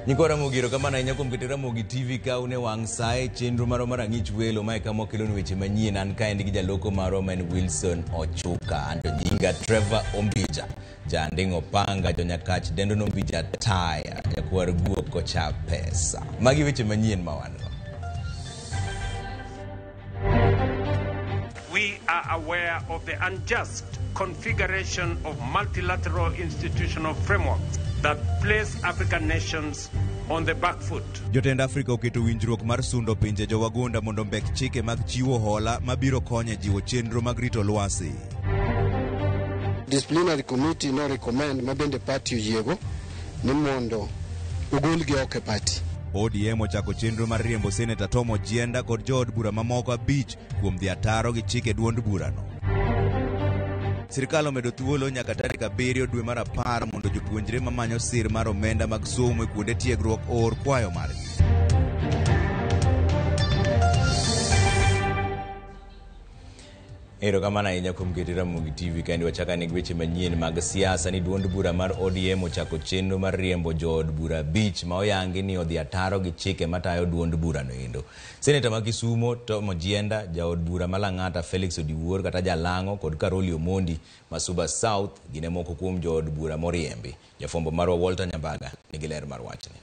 Nyikwa Ramogi erokamano ahinya kuom keto Ramogi TV ka une wang' sa e chenro marwa mar ang'ich welo mae kama wakelonu weche manyien an kaendi gi jaloko marwa ma en Wilson Ochuka anto nyinga Trevor Ombija janding' opanga jonyakach dendo nombija taya jakwar guok kocha pesa magi weche manyien ma wan go. We are aware of the unjust configuration of multilateral institutional frameworks that place African nations on the back foot. Jotend Afrika oketo winjruok mar sundo pinje jowagunda mondo ombek chike mag chiwo hola mabiro konyo e jiwo chenro mag rito lwasi. Disciplinary committee no recommend ma bende party oyiego ni mondo ogolgi oko e party. ODM ochako chenro mar riembo Seneta Tom Ojienda kod jood bura mamoko abich kuom dhi ataro gi chike duond burano. Sirkal omedo thuolo nyaka tarik 7 dwe mar 10 mondo jopuonjre mamanyo sir mar omenda mag somo e kuonde tiegruok oor kwayo margi. Erokamano ahinya kuom keto Ramogi TV kaendi wachako ane gi weche manyien mag siasa ni duond bura mar ODM ochako chenro mar riembo jood bura abich ma oyangi ni odhi ataro gi chike matayo duond burano endo. Seneta ma Kisumo Tom Ojienda, jaod bura ma Lang'ata Felix Odiwuor kata Jalang'o kod Karoli Omondi ma Suba South gin e moko kuom jood bura moriembi. Jafwambo marwa Walter Nyambaga nigi ler mar wachni.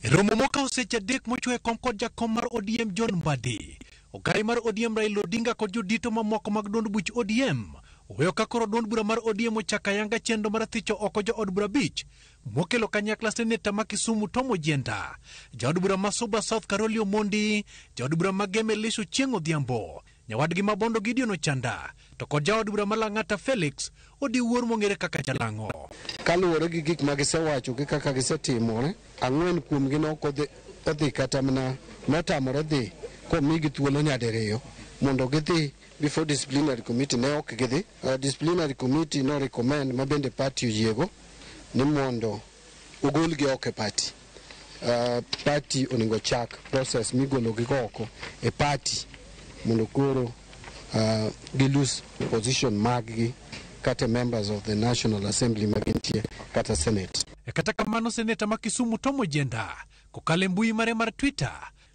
E romo mokawo seche 3 mochwe kom kod jakom mar ODM John Mbadi, ogai mar ODM Raila Odinga kod jodito mamoko mag duond buch ODM oweyo ka koro duond bura mar ODM ochako ayanga chenro mar thicho oko jood bura abich mokelo kanyakla seneta ma Kisumu Tom Ojienda, jaod bura ma Suba South Karoli Omondi, jaod bura ma Gem Elisha Ochieng' Odhiambo, nyawadgi ma Bondo Gideon Ochanda, to kod jaod bura ma Lang'ata Felix Odiwuor mong'ere kaka Jalang'o. Kaluwore gi gik ma gisewacho gi kaka gisetimore, ang'wen kuomgi ne ok odhi kata mana notamore dhi komigi thuolo nyadiriyo mondo gidhi before disciplinary committee ne ok gidhi. Disciplinary committee no recommend ma bende party oyiego ni mondo ogolgi oko e party. Party onego chak process migologi go oko e party mondo koro gi lose position maggi kata members of the National Assembly ma gintie kata Senate. E kata kamano seneta ma Kisumu Tom Ojienda kokalo e mbui mare mar Twitter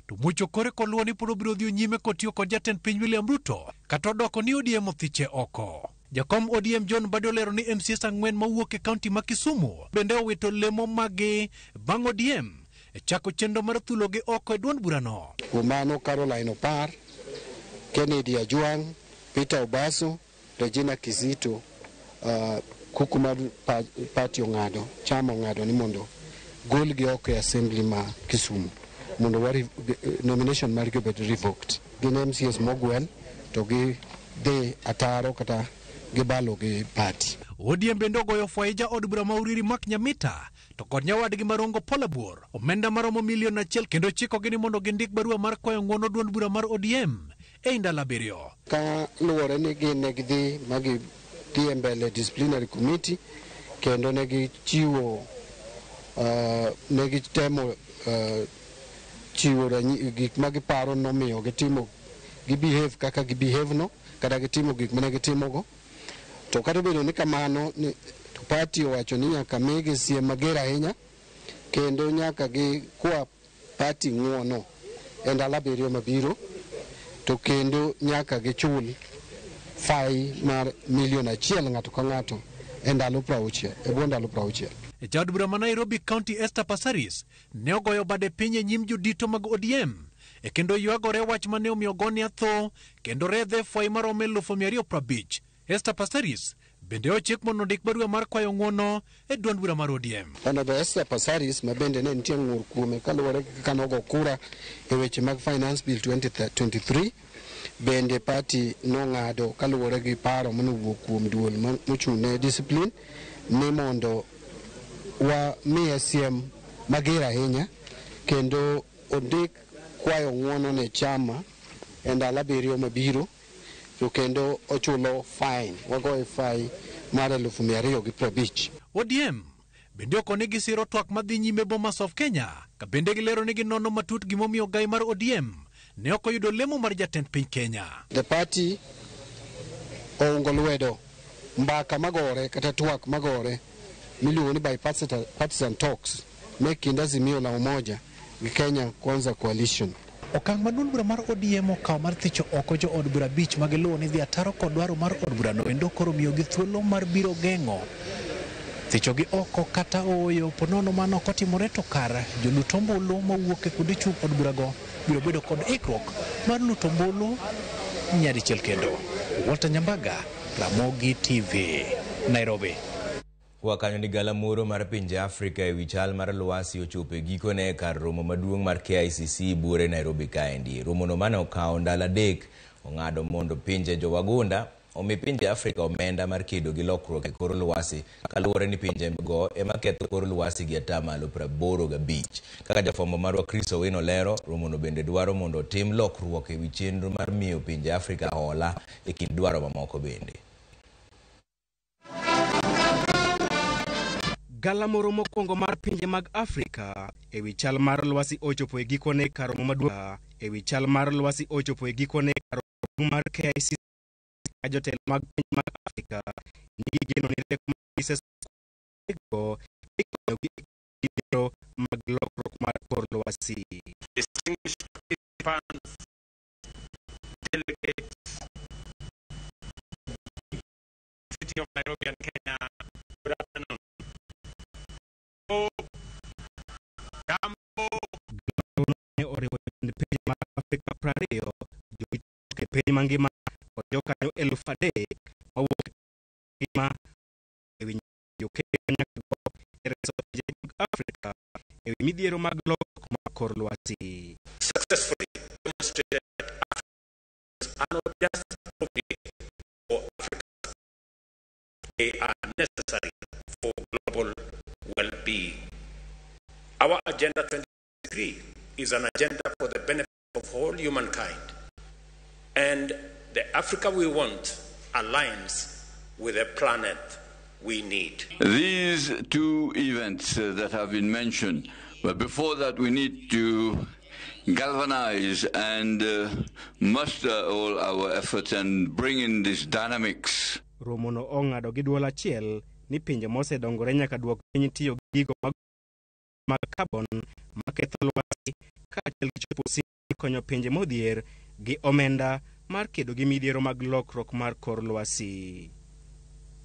to mucho kore koluwo ni pod obiro dhi nyime kotiyo kod jatend piny William Ruto kata odoko ni ODM othiche oko. Jakom ODM John Mbadi olero ni MCAs ang'wen mawuok e kaunti ma Kisumu bende owito lemo maggi bang' ODM e chako chenro mar thulogi oko e duond burano. Kuom mano Caroline Opar, Kennedy Ajwang', Peter Obaso, Regina Kizito, kuku mar party ong'ado, chama ong'ado ni mondo golgi oko e assembly ma Kisumu mondo nomination margi obed revoked. Gin MCAs mogwel to gi dhi ataro kata gibalo gi party. ODM bende ogoyo fwai jaod bura ma Uriri Mark Nyamita to kod nyawadgi Marongo Paul Abuor omenda maromo milion 1 kendo chikogi ni mondo gindik barua mar kwayo ng'uono duond bura mar ODM e ndalo 7. Ka luwore ni gin ne gidhi ma gidhi e mbele disciplinary committee kendo ne gichiwo, ne gitemo chiwo gik ma giparo nomiyo gitimo, gibehave kaka gibehave no kata gitimo gik mane gitimogo. To kata obedo ni kamano ni to party owacho ni nyaka migi siem mager ahinya kendo nyaka gikwa party ng'uono e ndalo 7 mabiro to kendo nyaka gichul fai mar milion 1 ng'ato ka ng'ato e ndalo 60, e bwo ndalo 60. E jaod bura ma Nairobi County Esther Passaris ne ogoyo bade piny e nyim jodito mag ODM e kendo ywagore wach mane omiyo gone atho kendo redhe fwai maromo 250,000. Esther Passaris Bende ochik mondo ondik barua mar kwayo ng'uono e duond bura mar ODM. Honorable Esther Passaris ma bende ne nitie ng'ur kuome kaluwore gi kaka nogo kura e weche mag Finance Bill 2023 bende party nong'ado kaluwore gi paro manowuok kuom duol mochung' ne discipline ni mondo wamiye siem mager ahinya kendo ondik kwayo ng'uono ne chama e ndalo 7 mabiro to kendo ochulo fine wagoye fine mar 250,000. ODM bende okoni gisiro twak madhi nyime Bomas of Kenya ka bende gilero ni ginono matut gimomiyo gai mar ODM ne ok oyudo lemo mar jatend piny Kenya. The party oungo lwedo mbaka magore kata twak magore miluongo ni bipartisan talks me kind Azimio la Umoja gi Kenya Kwanza Coalition. Okang' ma duond bura mar ODM okawo mar thicho oko jo od bura 5 ma giluwo ni dhi ataro kod dwaro mar od burano endo koro miyogi thuolo mar biro geng'o thichogi oko kata ooyo ponono mano ok otimore to kar jolut ombulu mowuok e kuonde chung' od burago biro bedo kod ikruok mar luto ombulu nyadichiel kendo. Walter Nyambaga, Ramogi TV, Nairobi. Kwa kanyo ni galamoro mar pinje Afrika ewi chal mar lwasi ochopo e gikone kar romo maduong' mar KICC buore Nairobi kaendi. Romono mane okawo ndalo 3 ong'ado mondo pinje jowagunda omi pinje Afrika omenda mar kedo gi lokruok e kor lwasi kaluwore ni pinje go ema ketho kor lwasi gi 85%. Kaka jafwambo marwa Chris Owino lero, romono bende dwaro mondo otim lokruok ewi chenro mar miyo pinje Afrika hola e kind dwaro mamoko bende. Galamoro mokwongo mar pinje mag Afrika ewi chal mar lwasi ochopo e gikone kar romo maduong' ewi chal mar lwasi ochopo e gikone kar romo mar KICC ka jotelo mag pinje mag Afrika nigi geno ni rieko ma gisego dhi konyogi e midhiero mag lokruok mar kor lwasi. Distinguished participants, delegates, City of Nairobi and Kenya, good afternoon. Ne oriwo jotend pinje mag Afrika 20, jorit e piny mangima kod jokanyo 3,000 mawuok ngima ewi jokeyo nyaka go e reso pinje mag Afrika ewi midhiero mag lokruok mar kor lwasi. Successfully demonstrated that Africans are not just appropriate for Africa, they are necessary for global well-being. Our Agenda 23 is an agenda for the benefit of all humankind, and the Africa we want aligns with the planet we need. These two events that have been mentioned, but before that we need to galvanize and muster all our efforts and bring in these dynamics. Romono ong'ado gi duol achiel ni pinje mosedongore nyaka duok piny tiyo gi gigo mag carbon maketho lwasi kaachiel gi chopo singo konyo pinje modhier gi omenda mar kedo gi midhiero mag lokruok mar kor lwasi.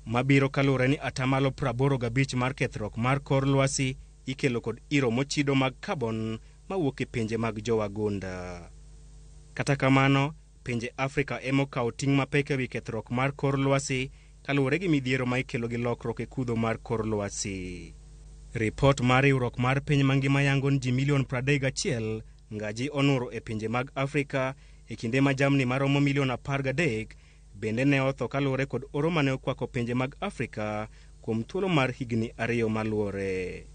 Mabiro kaluwore ni 85% mar kethruok mar kor lwasi ikelo kod iro mochido mag carbon mawuok e pinje mag jowagunda. Kata kamano, pinje Afrika ema okawo ting' mapek ewi kethruok mar kor lwasi kaluwore gi midhiero ma ikelo gi lokruok e kudho mar kor lwasi. Ripot mar riwruok mar piny mangima yango ni ji milion 31 ngaji onuro e pinje mag Afrika e kinde ma jamni maromo milion 13 bende ne otho kaluwore kod oro mane okwako pinje mag Afrika kuom thuolo mar higni 2 maluwore.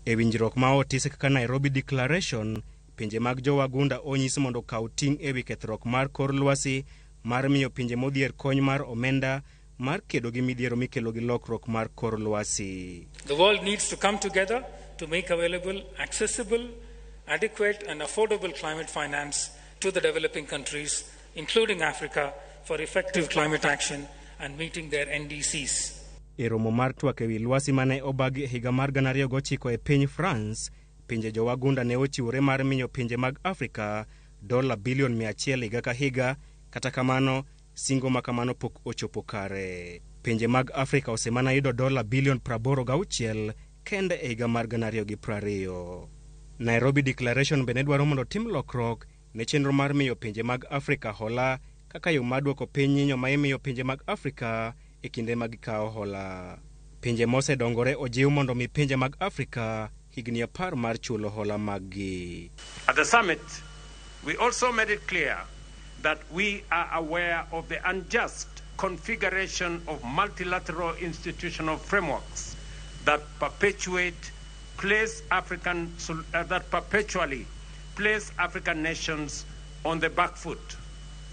E winjruok ma otis kaka Nairobi Declaration, pinje mag jowagunda onyis mondo okaw ting' ewi kethruok mar kor lwasi mar miyo pinje modhier kony mar omenda mar kedo gi midhiero mikelo gi lokruok mar kor lwasi. The world needs to come together to make available, accessible, adequate and affordable climate finance to the developing countries, including Africa, for effective climate action and meeting their NDCs. E romo mar twak ewi lwasi mane obagi e higa mar 2009 e piny France, pinje jowagunda ne ochiwore mar miyo pinje mag Afrika $100 bilion higa ka higa. Kata kamano, singo ma kamano pok ochopo kare. Pinje mag Afrika osemana yudo $86 bilion kende e higa mar 2020. Nairobi Declaration bende dwaro mondo tim lokruok ne chenro mar miyo pinje mag Afrika hola kaka yo mar duoko piny nyinyo ma imiyo pinje mag Afrika e kinde ma gikawo hola. Pinje mosedongore ojiw mondo mi pinje mag Afrika higni 10 mar chulo hola maggi. At the summit, we also made it clear that we are aware of the unjust configuration of multilateral institutional frameworks that perpetually place African nations on the back foot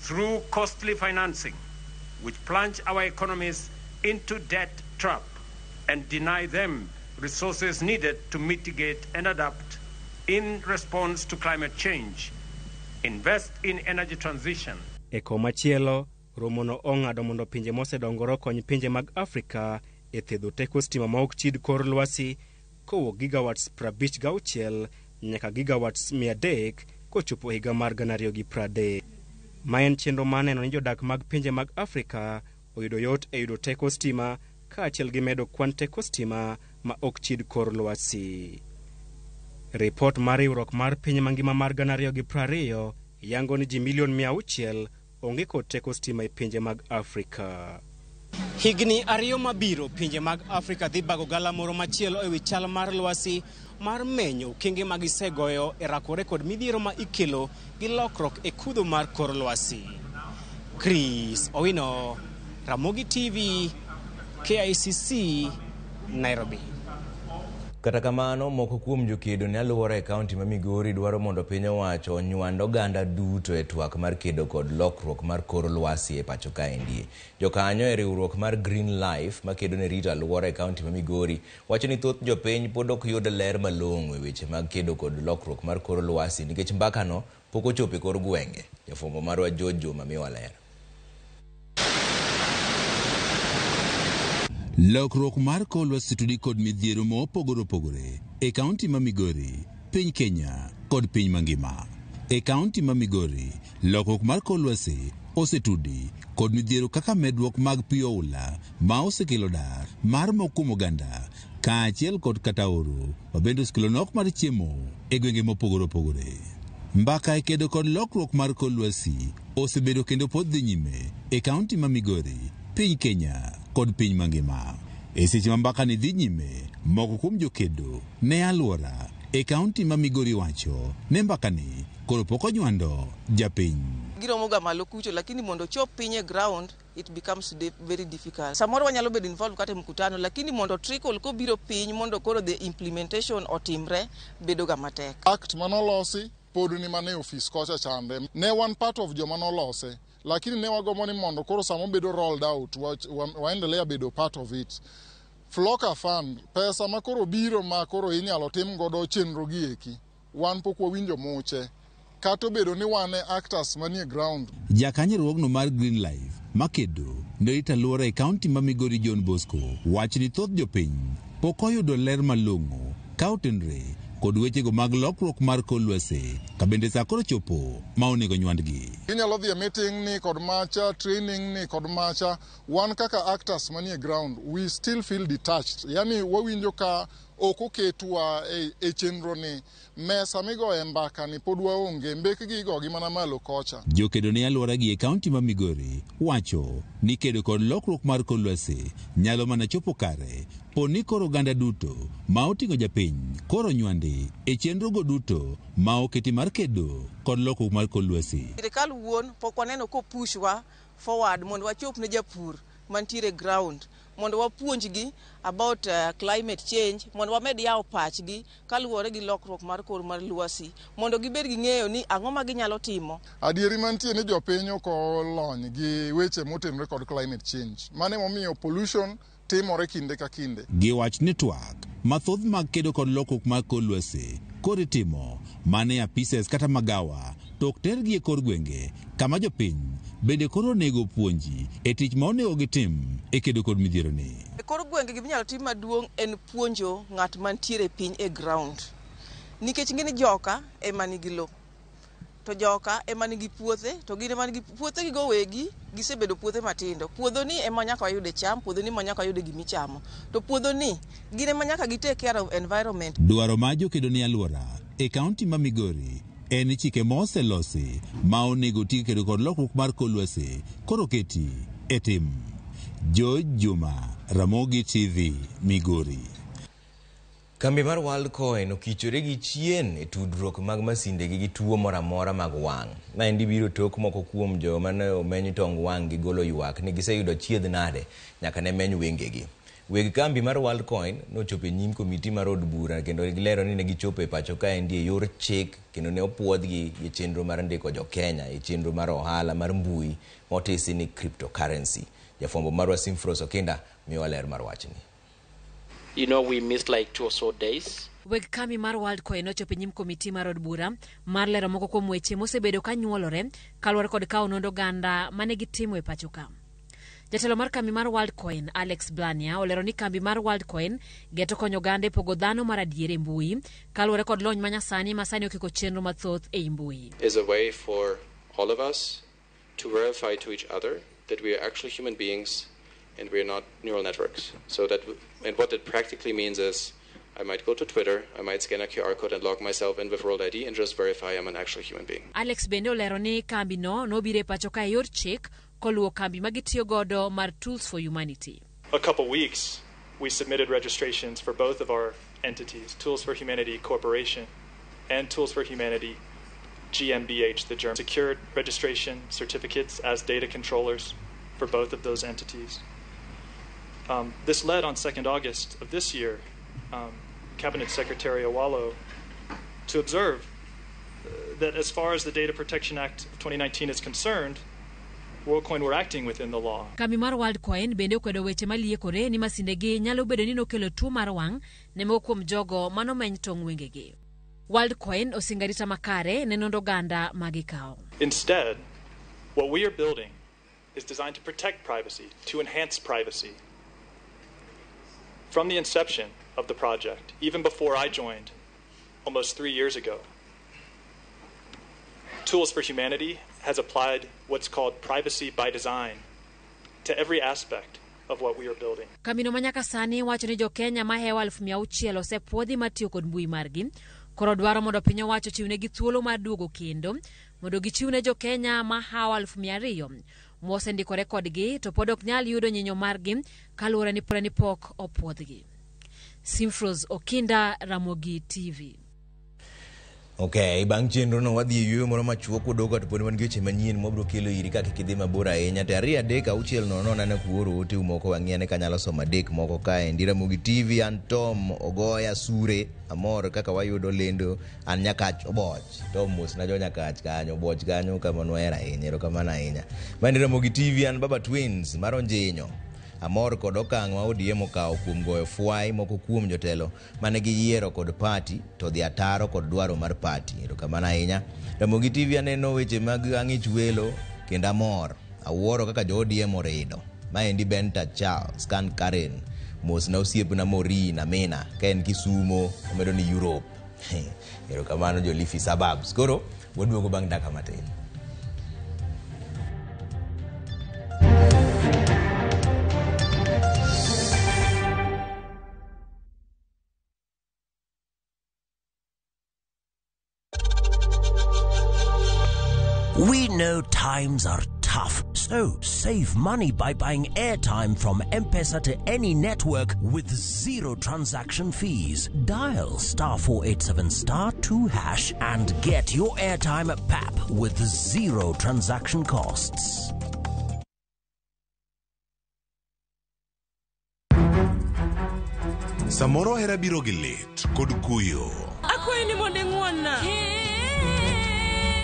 through costly financing, which plunge our economies into debt trap and deny them resources needed to mitigate and adapt in response to climate change, invest in energy transition. E komachielo, romono ong'ado mondo pinje mosedongore okony pinje mag Afrika e thedho teko stima ma ok chid kor lwasi kowuok gigawatts 56 nyaka gigawatts 300 kochopo higa mar 2030. Ma en chenro mar neno ni jodak mag pinje mag Afrika oyudo yot e yudo teko stima kaachiel gi medo kwan teko stima ma ok chid kor lwasi. Ripot mar riwruok mar piny mangima mar 2020 yango ni ji milion 600 onge kod teko stima e pinje mag Afrika. Higni 2 mabiro, pinje mag Afrika dhi bago galamoro machielo ewi chal mar lwasi mar menyo okenge ma gisegoyo e rakore kod midhiero ma ikelo gi lokruok e kudho mar kor lwasi. Chris Owino, Ramogi TV, KICC, Nairobi. Kata kamano, moko kuom jokedo ne alwora e kaunti ma Migori dwaro mondo piny owacho onywand oganda duto e twak mar kedo kod lokruok mar kor lwasi e pacho kaendi. Jokanyo e riwruok mar Green Life makedo ne rito alwora e kaunti ma Migori wacho ni thoth jopiny pod ok yud ler malong'o e weche mag kedo kod lokruok mar kor lwasi nikech mbakano pok ochopo e kor gwenge. Jafwambo marwa George Juma miwa ler. Lokruok mar kor lwasi tudi kod midhiero mopogore opogore e kaunti ma Migori, piny Kenya kod piny mangima. E kaunti ma Migori, lokruok mar kor lwasi osetudi kod midhiero kaka medruok mag pi oula ma osekelo dar mar moko kuom oganda kaachiel kod kata oro ma bende osekelo nok mar chiemo e gwenge mopogore opogore. Mbaka e kedo kod lokruok mar kor lwasi osebedo kendo pod dhi nyime e kaunti ma Migori, piny Kenya kod piny mangima. E seche ma mbaka ni dhi nyime, moko kuom jokedo ne alwora e kaunti ma Migori wacho ne mbaka ni koro pok onywando japiny. Giromoga malo kucho, lakini mondo chop piny e ground it becomes very difficult. Samoro wanyalo bedo involved kata e mkutano, lakini mondo trickle kobiro piny mondo koro the implementation otimre bedo ga matek. Act manolosi pod ni mane ofis kocha chande. Ne wan part of joma nolose, lakini ne wagombo ni mondo koro sama obedo rolled out waendelea bedo part of it. Floka Fund, pesa ma koro biro ma koro inyalo tim godo chenro gi eki, wan pok wawinjo muche. Kata obedo ni wan e actors manie ground. Jakanyo riwruogno mar Green Life makedo ne rito alwora e kaunti ma Migori John Bosco wacho ni thoth jopiny pok oyudo ler malong'o ka otenre kod wechego mag lokruok mar kor lwasi ka bende sa koro chopo ma onego nywandgi. Inyalo dhi e meeting ni kod macha, training ni kod macha. Wan kaka actors manie ground, we still feel detached. Yani wawinjo ka ok oketwa e chenro ni mesa migoye mbaka ni pod waonge, mbekgi igogi mana malo kocha. Jokedo ne alwora gi e kaunti ma Migori wacho ni kedo kod lokruok mar kor lwasi nyalo mana chopo kare po ni koro oganda duto ma oting'o japiny koro nywandi e chenrogo duto ma oketi mar kedo kod lokruok mar kor lwasi. Sirikal wuon pok waneno kopushwa forward mondo wachop ne japur mantiere ground mondo wapuonjgi about climate change, mondo wamed yawo pachgi kaluwore gi lokruok mar kor mar lwasi mondo gibed gi ng'eyo ni ang'o ma ginyalo timo. Adieri mantie ni jopiny ok olony gi weche motenore kod climate change. Mano emomiyo pollution timore kinde ka kinde. Giwach ni twak mathoth mag kedo kod lokruok mar kor lwasi koro itimo mana e apises kata magawa to ok tergi e kor gwenge kama jopiny bende koro onego puonji e tich ma onego gitim e kedo kod midhieroni. E kor gwenge gima inyalo tim maduong' en puonjo ng'at mantiere piny e ground. Nikech ing'e ni joka ema nigi lowo, to joka ema nigi puothe, to gin ema nigi puothe gigo wegi gisebedo puothe matindo. Puodho ni ema nyaka wayude cham, puodho ni ema nyaka wayude gimichamo. To puodho ni gin ema nyaka gi take care of environment. Dwaro mar jokedo ne alwora e kaunti ma Migori en chike ma oselosi ma onego ti kedo kod lokruok mar kor lwasi koro keti e tim. George Juma, Ramogi TV, Migori. Kambi mar Worldcoin okichore gi chien e tudruok mag masindegi gi tuo moro amora mag wang'. Maendi biro tok moko kuom joma ne omeny tong wang' gi golo ywak ni giseyudo chiedh nade nyaka ne meny wengegi. Weg kambi mar Worldcoin nochopo e nyim komiti mar od bura kendo gilero ni ne gichopo e pacho kaendi e yor chik kendo ne opuodhgi gi chenro mar ndiko jo Kenya e chenro mar ohala mar mbui motisi ni cryptocurrency. Jafwambo marwa Simfros Okinda miyowa ler mar wachni. We missed like 2 or so days. Weg kambi mar Worldcoin nochopo e nyim komiti mar od bura mar lero moko kuom weche mosebedo ka nyuolore kaluwore kod kawo nond oganda mane gitimo e pacho ka. Jatelo mar kambi mar Worldcoin, Alex Blania, olero ni kambi mar Worldcoin geto konyo oganda e pogo dhano mar adier e mbui kaluwore kod lony manyasani ma sani okiko chenro mathoth ei mbui. Is a way for all of us to verify to each other that we are actually human beings and we are not neural networks. So that, and what that practically means is I might go to Twitter, I might scan a QR code and log myself in with World ID and just verify I'm an actual human being. Alex bende olero ni kambi no nobiro e pacho ka e yor chik koluwo kambi ma gitiyo godo mar Tools for Humanity. A couple weeks, we submitted registrations for both of our entities, Tools for Humanity Corporation and Tools for Humanity GmbH, the German. Secured registration certificates as data controllers for both of those entities. This led on 2nd August of this year, Cabinet Secretary Owalo to observe that as far as the Data Protection Act of 2019 is concerned, WorldCoin were acting within the law. Kambi mar WorldCoin bende okwedo weche maliekore ni masindegi nyalo bedo ni nokelo tuo mar wang' ne moko kuom jogo manomeny tong' wengegi. WorldCoin osingo arita makare ne nond oganda ma gikawo. Instead, what we are building is designed to protect privacy, to enhance privacy. From the inception of the project, even before I joined almost 3 years ago, Tools for Humanity has applied what's called privacy by design to every aspect of what we are building. Kambino ma nyaka sani wacho ni jo-Kenya mahewo 600,000 osepuodhi matiyo kod mbui margi. Koro dwaro mondo piny owacho ochiwnegi thuolo mar duogo kendo mondo gichiw ne jo-Kenya mahawo 200,000 mosendikore kodgi to pod ok nyal yudo nyinyo margi kaluwore ni pok opuodhgi. Simfros Okinda, Ramogi TV. Okay, bang' chenro no wadhi e yueyo moro machuok wadogo to pod wan gi weche manyien mwabiro kelo iri ka kik idhi mabor ahinya. To 2 3 6 0 0 nane kuoro ote moko wang'i ane kanyalo somo 3 moko kaendi. Ramogi TV, an Tom Ogoya Sure, amor kaka wayudo lendo, an Nyakach Oboch. Tom mosna jo Nyakach kanyo, Oboch kanyo kama nwahero ahinya, erokamano ahinya. Maendi Ramogi TV, an Baba Twins mar Onjinyo. Amor kod okang' ma ODM okawo kuom goyo fwai moko kuom jotelo mane giyiero kod party to dhi ataro kod dwaro mar party. Erokamano ahinya. Ramogi TV aneno weche mag ang'ich welo kendo amor. Awuoro kaka jo ODM orido. Maendi Benta Charles kan Karen. Mosna osiepna Maureen Amina ka en Kisumo omedo ni Europe. Erokamano jo Leafy Suburbs. Koro waduogo bang' dakika matin. We know times are tough, so save money by buying airtime from M-Pesa to any network with zero transaction fees. Dial *487*2# and get your airtime at PAP with zero transaction costs. Samoro hera biro gi lit kod kuyo. Akwayi ni mondo ing'won-na.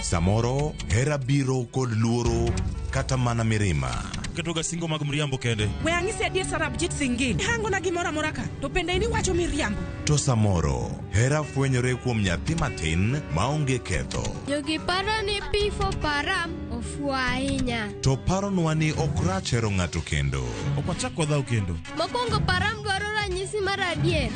Samoro hera biro kod luoro kata mana mirima. Ketoga singo mag mriambo kende. We ang'isi adier Sarabjit Singh. Hangona gimoro amora ka, to bende in iwacho miriambo. To samoro hera fwenyore kuom nyathi matin maonge ketho. Jogi paro ni P for Param ofuwo ahinya. To paronwa ni ok rach hero ng'ato kendo. Ok wachak wadhaw kendo. Mokwongo Param dwaro ranyisi mar adier.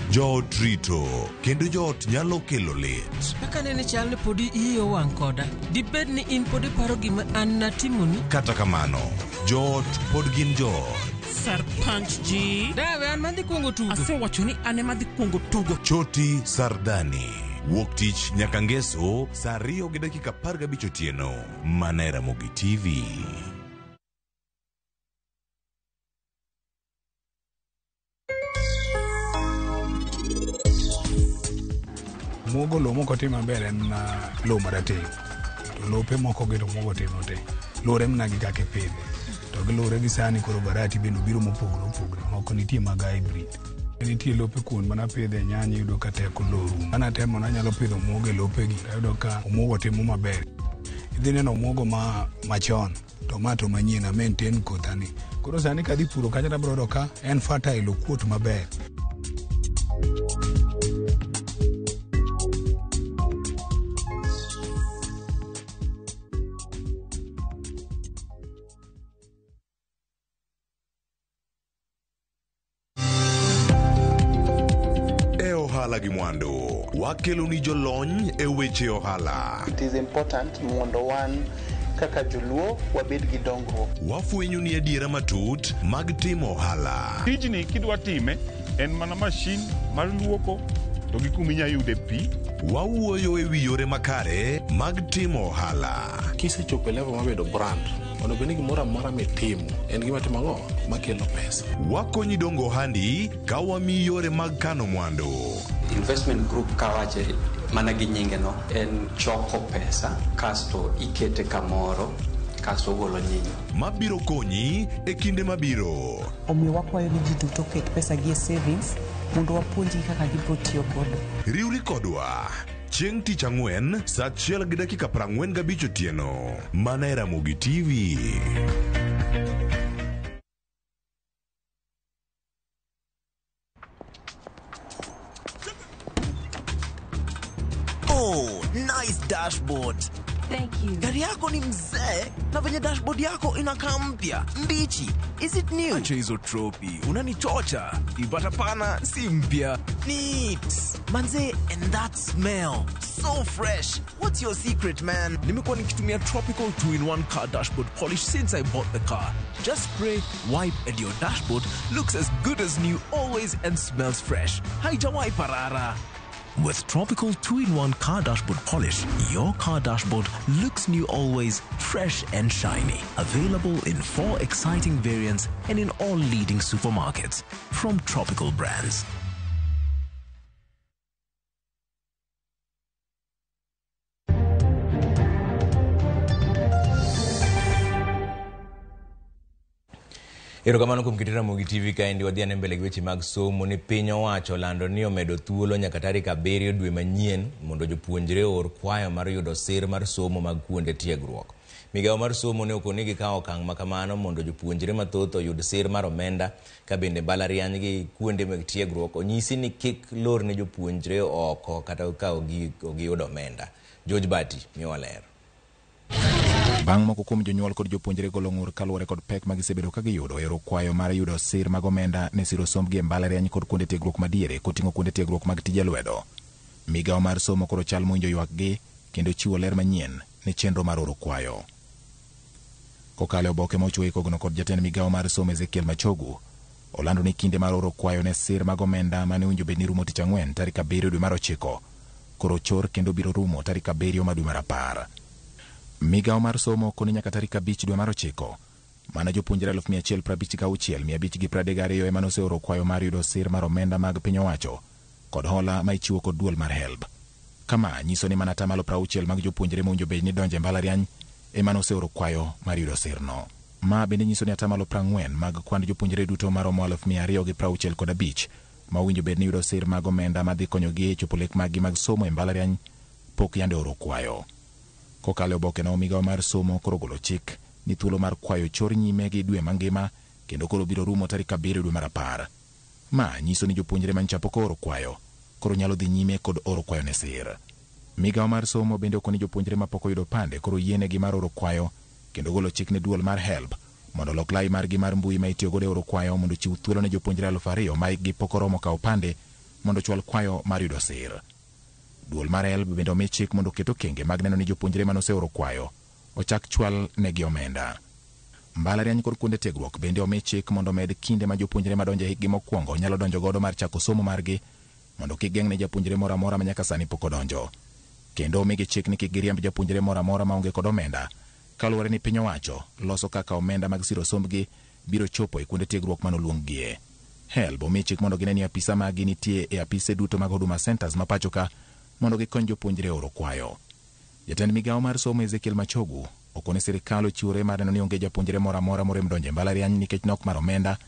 Joot rito kendo joot nyalo kelo lit. Kaka nene chal ni podi iyi owang' koda, dibed ni in pod iparo gima an natimoni? Kata kamano, joot pod gin joot. Sarpanch ji. Dawe an madhi kuongo tugo. Asewacho ni an ema dhi kuongo tugo. Choti Sardani. Wuok tich nyaka ngeso saa 2:15 otieno. Mana e Ramogi TV. Omuogo lowo mok otim maber en mana lowo marateng'. To lope moko gi to omuogo timo te. Luwore mana gi kaka ipidhe. To giluwore gi sani koro variety bende obiro mopogore opogore. Moko nitie mag hybrid. Nitie lope kuond mana pidhe nyanya iyudo ka teko lowo rumo. An atemo nanyalo pidho omuogo e lopegi to ayudo ka omuogo timo maber. Idhi neno omuogo ma machon to ma to manyien a maintain kothani. Koro sani kadhi puro kanyo to abiro yudo ka en fertile okuot maber. E ohala gi mwandu, wakeloni jolony e weche ohala. It is important mondo wan kaka joluo wabed gi dongruok. Wafwenyo ni adiera matut mag timo ohala. Tijni kidwa time en mana mashin mar luoko to gi kuma inya yude pi. Wawuoyo e wi yore makare mag timo ohala. Kisechopo e level mar bedo brand, onego bed ni gimoro amora mitimo en gima timo ang'o? Makelo pesa. Wakonyi dongo ohandi ka wamiyi yore mag kano mwandu. Investment group kawache mana gi nyinge no en choko pesa kasto ikete kamoro kasto ogolo nyinyo. Mabiro konyi e kinde mabiro. Omiyo wakwayo ni ji duto oket pesa gi e savings mondo wapuonjgi kaka gibiro tiyo godo. Riwri kodwa chieng' tich ang'wen saa achiel gi dakika 45 otieno mana e Ramogi TV. Oh, nice dashboard. Thank you. Gari yako ni mzee na venye dashboard yako inakaa mpya mbichi. Is it new? Acha hizo tropi, unanichocha. Ipata pana si mpya. Neat. Manze, and that smell. So fresh. What's your secret, man? Nimekuwa nikitumia Tropical 2-in-1 car dashboard polish since I bought the car. Just spray, wipe and your dashboard looks as good as new always and smells fresh. Haijawahi parara. With Tropical 2-in-1 car dashboard polish, your car dashboard looks new always, fresh and shiny. Available in 4 exciting variants and in all leading supermarkets. From Tropical Brands. Erokamano kuom keto Ramogi TV kaendi wadhi ane mbele gi weche mag somo ni piny owacho olando ni omedo thuolo nyaka tarik 7 dwe manyien mondo jopuonjre oor kwayo mar yudo sir mar somo mag kuonde tiegruok. Migawo mar somo ne okoni gikawo okang' ma kamano mondo jopuonjre mathoth oyud sir mar omenda ka bende mbalariany gi kuonde mag tiegruok onyisi ni kik lor ne jopuonjre oko kata ka giyudo omenda. George Bati miyowa ler. Bang' moko kuom jonyuol kod jopuonjre golo ng'ur kaluwore kod pek ma gisebedo ka giyudo e oro kwayo mar yudo sir mag omenda ne siro sombgi e mbalariany kod kuonde tiegruok madiere koting'o kuonde tiegruok mag tije lwedo. Migawo mar somo koro chal mowinjo ywakgi kendo chiwo ler manyien ne chenro mar oro kwayo. Kokalo e oboke ma ochiwo e kogno kod jatend migawo mar somo Ezekiel Machogu, olando ni kinde mar oro kwayo ne sir mag omenda mane owinjo bed ni rumo tich ang'wen tarik 7 dwe mar 9 koro chor kendo biro rumo tarik 7 ma dwe mar 10. Migawo mar somo koni nyaka tarik 5 dwe mar 9 mana jopuonjre 156,532 ema noseoro kwayo mar yudo sir mar omenda mag piny owacho kod hola ma ichiwo kod duol mar HELB. Kama nyiso ni mana 60% mag jopuonjre mowinjo bed ni donjo e mbalariany ema noseoro kwayo mar yudo sirno. Ma bende nyiso ni 40% mag kwand jopuonjre duto maromo 265,000 ma owinjo bed ni yudo sir mag omenda madhi konyogi e chopo lek maggi mag somo e mbalariany pok yande oro kwayo. Kokalo e oboke no, migawo mar somo koro golo chik ni thuolo mar kwayo chor nyime gi dwe mangima kendo koro biro rumo tarik 7 dwe mar 10. Ma nyiso ni jopuonjre manyocha pok ooro kwayo koro nyalo dhi nyime kod oro kwayo ne sir. Migawo mar somo bende okoni jopuonjre mapok oyudo pande koro yienegi mar oro kwayo kendo golo chik ne duol mar HELB mondo olok lai margi mar mbui ma itiyogodo e oro kwayo mondo ochiw thuolo ne jopuonjre 2,000 ma hikgi pok oromo kawo pande mondo ochwal kwayo mar yudo sir. Duol mar HELB bende omi chik mondo oket okenge mag neno ni jopuonjre manoseoro kwayo ochak chwal negi omenda. Mbalariany kod kuonde tiegruok bende omi chik mondo omed kinde ma jopuonjre madonjo e hikgi mokwongo nyalo donjo godo mar chako somo margi mondo kik geng'ne japuonjre moro amora ma nyaka sani pok odonjo. Kendo omigi chik ni kik giriemb japuonjre moro amora maonge kod omenda kaluwore ni piny owacho loso kaka omenda mag siro sombgi biro chopo e kuonde tiegruok manoluonggie. HELB omi chik mondo gine ni apisa maggi nitie e apise duto mag Huduma Centers ma pacho ka mondo gikony jopuonjre oro kwayo. Jatend migawo mar somo Ezekiel Machogu okone sirikal ochiwore mar neno ni onge japuonjre moro amora morem donjo e mbalariany nikech nok mar omenda,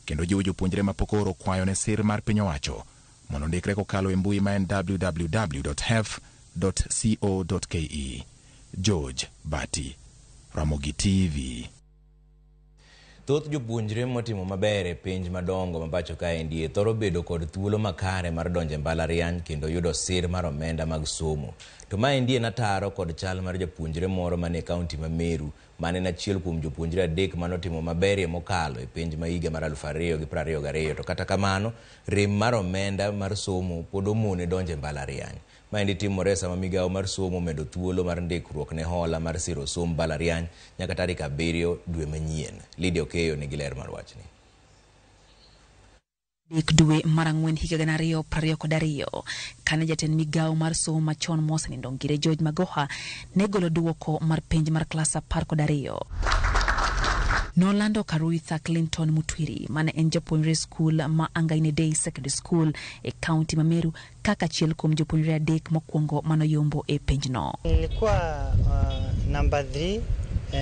kendo jiwo jopuonjre mapok ooro kwayo ne sir mar piny owacho mondo ondikre kokalo e mbui ma en www.hef.co.ke. George Bati, Ramogi TV. Thoth jopuonjre motimo maber e penj madongo ma pacho kaendi thoro bedo kod thuolo makare mar donjo e mbalariany kendo yudo sir mar omenda mag somo. To maendi en ataro kod chal mar japuonjre moro mane e kaunti ma Meru, mane en achiel kuom jopuonjre 3 manotimo maberie mokalo e penj ma higa mar 2022. To kata kamano, rem mar omenda mar somo pod omone donjo e mbalariany. Maendi timore sama migawo mar somo omedo thuolo mar ndikruok ne hola mar siro somb mbalariany nyaka tarik 7 dwe manyien. Lydia Okeyo nigi ler mar wachni. 3 dwe mar 4 higa 2022 kane jatend migawo mar somo machon mosenindo Ngire George Magoha ne golo duoko mar penj mar klas 12. Nolando Karuitha Clinton Mutwiri mane en japuonjre skul ma Angaine Day Secondary School e kaunti ma Meru kaka achiel kuom jopuonjre 3 mokwongo manoyombo e penjno. Nilikuwa number 3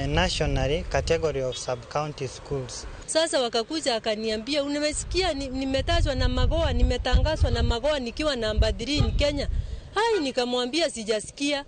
nationally category of sub-county schools. Sasa wakakuja akaniambia, nimesikia nimetajwa na Magoha, nimetangazwa na Magoha nikiwa namba 3 in Kenya. Hai, nikamwambia sijasikia.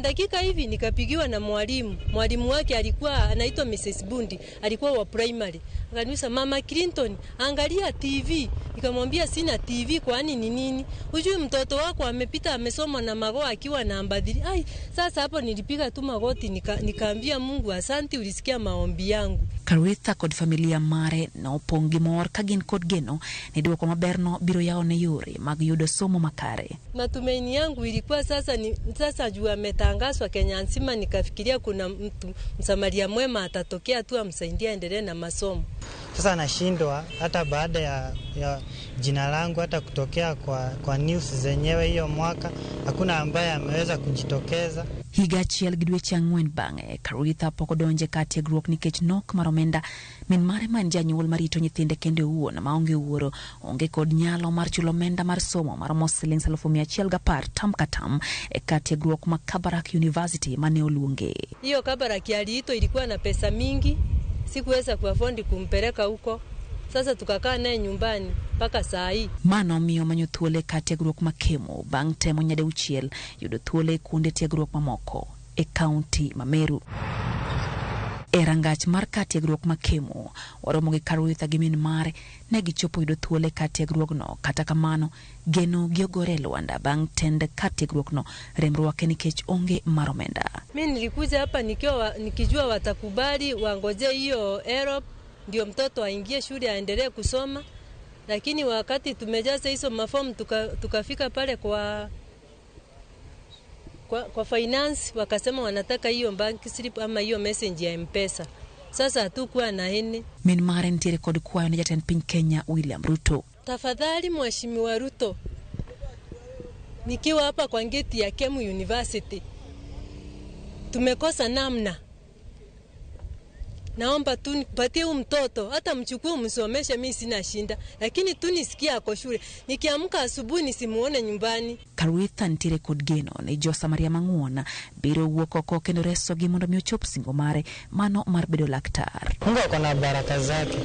Dakika hivi nikapigiwa na mwalimu. Mwalimu wake alikuwa anaitwa Mrs. Bundi, alikuwa wa primary. Akaniuliza, Mama Clinton, angalia TV. Nikamwambia sina TV, kwani ni nini? Ujui mtoto wako amepita amesoma na Magoha akiwa namba 3. Ai, sasa hapo nilipiga tu magoti nikaambia Mungu asante, ulisikia maombi yangu. Karuitha kod familia mare nopong' gi mor ka gin kod geno ni duoko maberno biro yawo ne yore mag yudo somo makare. Matumaini yangu ilikuwa sasa ni sasa juu ametangazwa Kenya nzima, nikafikiria kuna mtu msamaria mwema atatokea tu amsaidie aendelee na masomo. Sasa nashindwa hata baada ya jina langu hata kutokea kwa news zenyewe hiyo mwaka, hakuna ambaye ameweza kujitokeza. Higa achiel gi dweche 4 bang'e, Karuitha pok odonje kar tiegruok nikech nok mar omenda. Min mare ma en janyuol marito nyithinde kende owuon maonge wuoro, onge kod nyalo mar chulo omenda mar somo maromo siling 110,000 tam ka tam e kar tiegruok ma Kabarak University mane oluonge. Hiyo Kabarak aliitwa ilikuwa na pesa mingi, sikuweza kuafondi kumpeleka huko. Sasa tukakaa naye nyumbani mpaka saa hii. Mano miyo manyo thuolo e kar tiegruok ma Kemu bang' temo nyadauchiel yudo thuolo e kuonde tiegruok mamoko e kaunti ma Meru. E rangach mar kar tiegruok ma Kemu, waromo gi Karuitha gi min mare ne gichopo yudo thuolo e kar tiegruogno. Kata kamano, geno gi ogore e lwanda bang' tend kar tiegruokno rem rwake nikech onge mar omenda. Mimi nilikuja hapa nikijua watakubali wangoje hiyo Europe ndio mtoto aingie shule aendelee kusoma, lakini wakati tumejaza hizo mafomu tukafika pale kwa finance wakasema wanataka hiyo bank slip ama hiyo message ya M-Pesa. Sasa hatukuwa na hini. Min mare nitiere kod kwayo ne jatend piny Kenya William Ruto. Tafadhali Mheshimiwa Ruto, nikiwa hapa kwa ngeti ya Kemu University tumekosa namna. Naomba tu nipatie huyu mtoto, hata mchukue umsomeshe, mimi sina shinda, lakini tu nisikie ako shule. Nikiamka asubuhi nisimuone nyumbani. Karuitha nitiere kod geno ni jo Samaria mang'won biro wuok oko kendo resogi mondo mi ochop singo mare mano mar bedo laktar. Mungu ako na baraka zake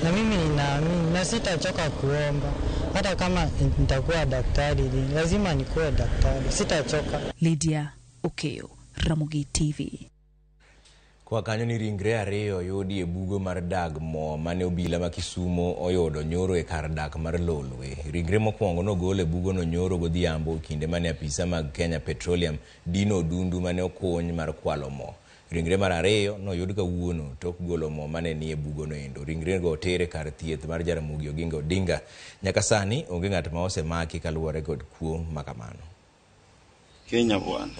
na mimi ninaamini na sitachoka kuomba. Hata kama nitakuwa daktari, lazima nikuwe daktari, sitachoka. Lydia Okeyo, Ramogi TV. Kwa kanyo ni ringre 2 oyudi e bugo mar dag mo mane obila ma Kisumo oyudo nyoro e kar dak mar Lolwe. Ringre mokwongo nogol e bugono nyoro godhiambo kinde mane apisa mag Kenya Petroleum dino odundu mane okuny mar kwalo mo. Ringre mar 2 noyud kawuono tok golo mo mane nie bugono endo. Ringre go otere kar thieth mar Jaramogi Oginga Odinga. Nyaka sani onge ng'at ma osemaki kaluwore kod kuo makamano. Kenya bwana.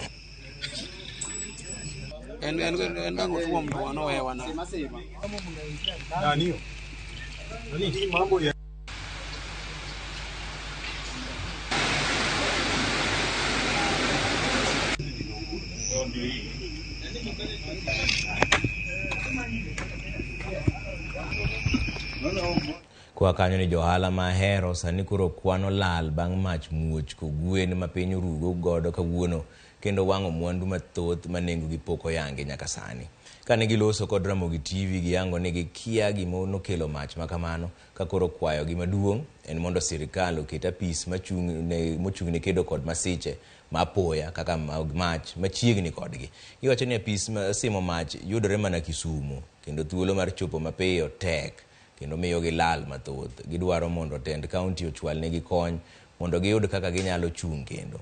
Kwa kanyo ni johala mahero sani koro kwano lal bang' mach muoch kogwen ma piny orugo godo kawuono kendo wang'o mwandu mathoth ma nengogi pok oyangi nyaka sani. Kane giloso kod Ramogi TV giyango ni gikia gima nokelo mach makamano ka koro kwayogi maduong' en mondo sirikal oket apis mochung' ne kedo kod masiche ma apoya kaka mag mach machiegni kodgi. Giwacho ni apis simo mach yudore mana Kisumu kendo thuolo mar chopo mapiyo tek kendo miyo gi lal mathoth. Gidwaro mondo tend kaunti ochwal negi kony mondo giyud kaka ginyalo chung' kendo.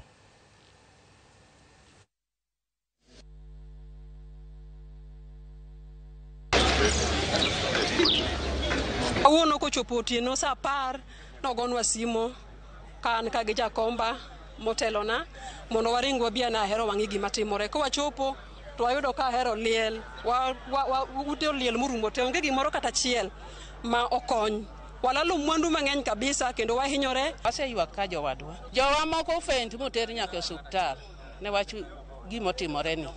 Kawuono kochopo otieno saa 10 nogonwa simo ka an ka gi jakomba motelona mondo waring wabi ane Ahero wang'i gima timore. Kowachopo to wayudo ka Ahero liel, ute oliel morumo te, onge gimoro kata achiel ma okony. Walalo mwandu mang'eny kabisa kendo wahinyore. Waseywak ka jowadwa. Jowa moko ofent moter nyaka e osuptal ne wach gimotimore ni.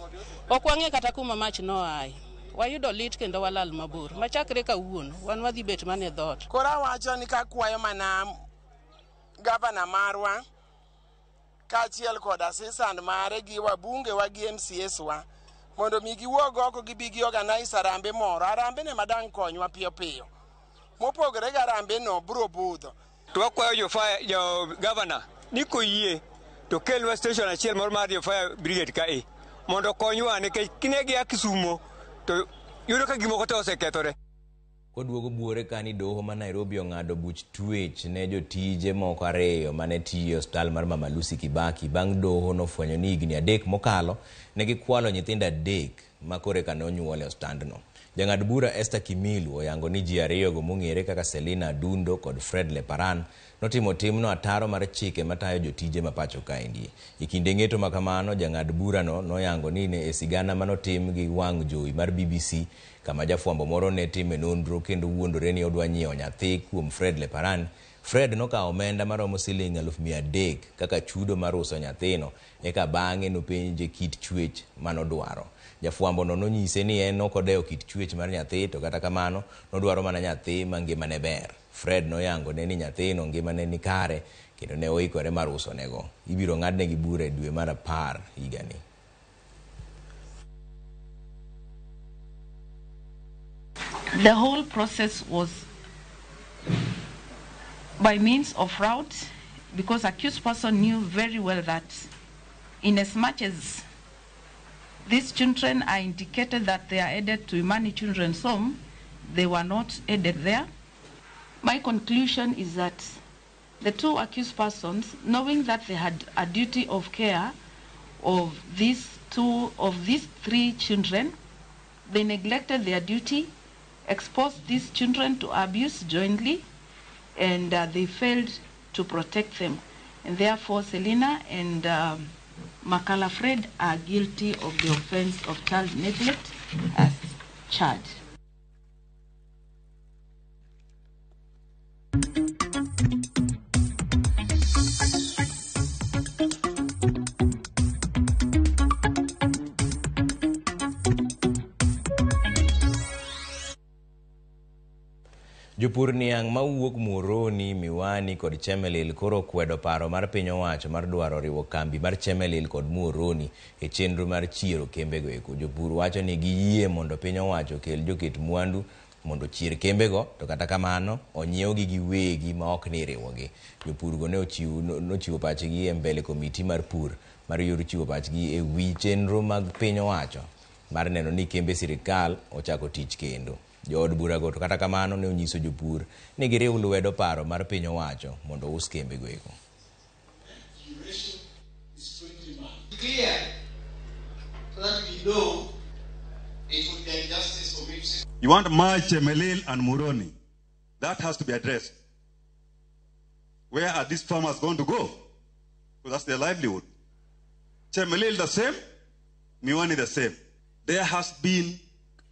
Ok wang'e kata kuma mach noaye. Wayudo lit kendo walal mabor. Machakre kawuono, wan wadhi bet mana e dhoot. Koro awacho ni kakwayo mana gavana marwa kaachiel kod assistant mare gi wabunge wa gi MCAs wa mondo mi giwuog oko gibi gi organize arambe moro. Arambe ne madang' konywa piyo piyo. Mopogore gi arambe no bro budho. To wakwayo jo gavana ni koyie to kelwa station achiel moro mar jo fire brigade kae mondo okonywa nikech kine gia Kisumo to yudo ka gimoko te osekethore. Koduogo buore kani doho ma Nairobi ong'ado buch twech ne jotije moko ariyo mane tiyo e osiptal mar Mama Lucy Kibaki bang' doho nofwenyo ni higni 3 mokalo ne gikwalo nyithindo 3 ma koreka nonyuol e osiptandno. Jang'ad bura Esther Kimilu oyango ni ji ariyogo mong'ere kaka Selina Adundo kod Fred Leparan notimo timno ataro mar chike matayo jotije ma pacho kaendi. E kinde ng'eto ma kamano, jang'ad burano noyango ni ne e sigana manotim gi wang' jowi mar BBC kama jafwambo moro ne time nonro kendo wuondore ni odwa nyiewo nyathi kuom Fred Leparan. Fred nokawo omenda maromo siling 300,000 kaka chudo mar uso nyathino eka bang'e nopenje kit chwech manodwaro. Jafwambo no nonyise ni en ok odewo kit chwech mar nyathi to kata kamano nodwaro mana nyathi ma ngimane ber. Fred noyango ne ni nyathino ngimane ni kare kendo ne oikore mar usonego. Ibiro ng'adnegi bura e dwe mar 10 higani. The whole process was by means of fraud, because accused person knew very well that in as much as these children are indicated that they are added to Imani Children's Home, they were not added there. My conclusion is that the two accused persons, knowing that they had a duty of care of these three children, they neglected their duty, exposed these children to abuse jointly, and they failed to protect them. And therefore, Selina and Makala Fred are guilty of the offense of child neglect as charged. Jopur niang' mawuok Muhoroni, Miwani kod Chemelil koro kwedo paro mar piny owacho mar dwaro riwo kambi mar Chemelil kod Muhoroni e chenro mar chiero kembego eko. Jopur wacho ni giyie mondo piny owacho okel joket mwandu mondo ochier kembego, to kata kamano onyiewgi giwegi ma ok ni riwogi. Jopurgo ne nochiwo pachgi e mbele komiti mar pur mar yor chiwo pachgi e wi chenro mag piny owacho mar neno ni kembe sirikal ochako tich kendo. Jood burago to kata kamano ne onyiso jopur ni giriw lwedo paro mar piny owacho mondo ous kembego eko. You want merge Chemelil and Muhoroni. That has to be addressed. Where are these farmers going to go? Because that's their livelihood. Chemelil the same, Miwani the same. There has been